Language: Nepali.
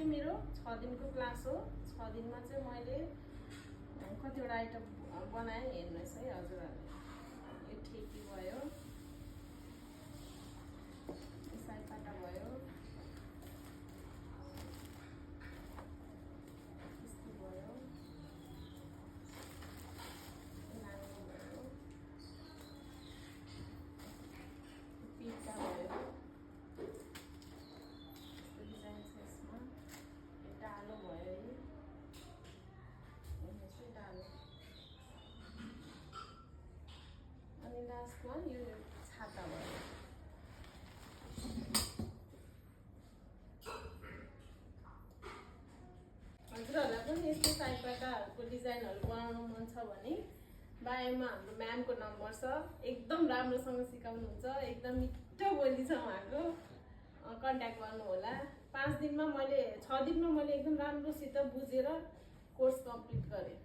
चाहिँ मेरो 6 दिनको क्लास हो। 6 दिनमा चाहिँ मैले कतिवटा आइटम बनाएँ हेर्नुहोस् है हजुरहरूले। यो ठेकी भयो, सयपाटा भयो, यस्तो भयो, नाङ्गो भयो, पिठा भयो, यस्तो डिजाइन छ यसमा। यो डालो भयो, हेर्नुहोस् है डालो। अनि लास्टमा यो छाता भयो। हजुरहरूलाई पनि यस्तो सयपाटाहरूको डिजाइनहरू बनाउनु मन छ भने बायोमा हाम्रो म्यामको नम्बर छ, एकदम राम्रोसँग सिकाउनुहुन्छ, एकदम मिठो बोली छ उहाँको, कन्ट्याक्ट गर्नु होला। 5 दिनमा मैले 6 दिनमा मैले एकदम राम्रोसित बुझेर कोर्स कम्प्लिट गरेँ।